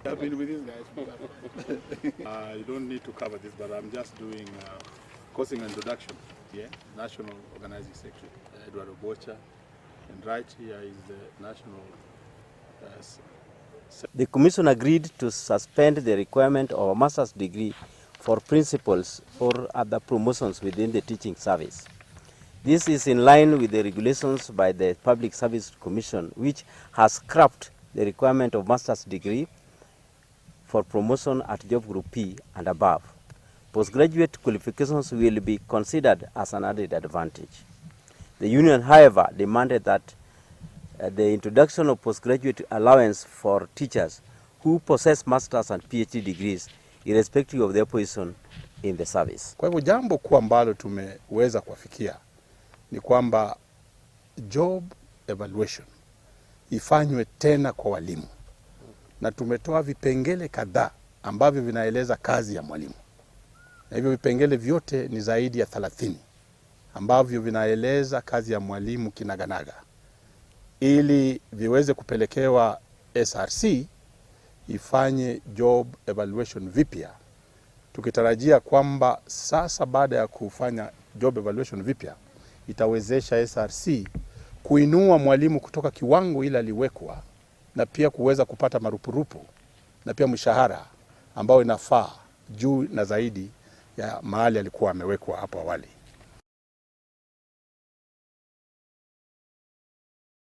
I've been with these guys. You don't need to cover this, but I'm just doing causing introduction. Yeah, National Organizing Secretary Edward Obwocha, and right here is the National. The Commission agreed to suspend the requirement of a master's degree for principals or other promotions within the teaching service. This is in line with the regulations by the Public Service Commission, which has scrapped the requirement of master's degree for promotion at job group P and above. Postgraduate qualifications will be considered as an added advantage. The union, however, demanded that the introduction of postgraduate allowance for teachers who possess master's and PhD degrees, irrespective of their position in the service. Kwa hivyo jambo kuu ambalo tumeweza kuafikia ni kwamba job evaluation ifanywe tena kwa walimu, na tumetoa vipengele kadhaa ambavyo vinaeleza kazi ya mwalimu, na hivyo vipengele vyote ni zaidi ya 30 ambavyo vinaeleza kazi ya mwalimu kinaganaga, ili viweze kupelekewa SRC ifanye job evaluation vipya, tukitarajia kwamba sasa baada ya kufanya job evaluation vipya itawezesha SRC kuinua mwalimu kutoka kiwango ile aliwekwa na pia kuweza kupata marupurupu na pia mshahara ambao inafaa juu na zaidi ya mahali alikuwa amewekwa hapo awali.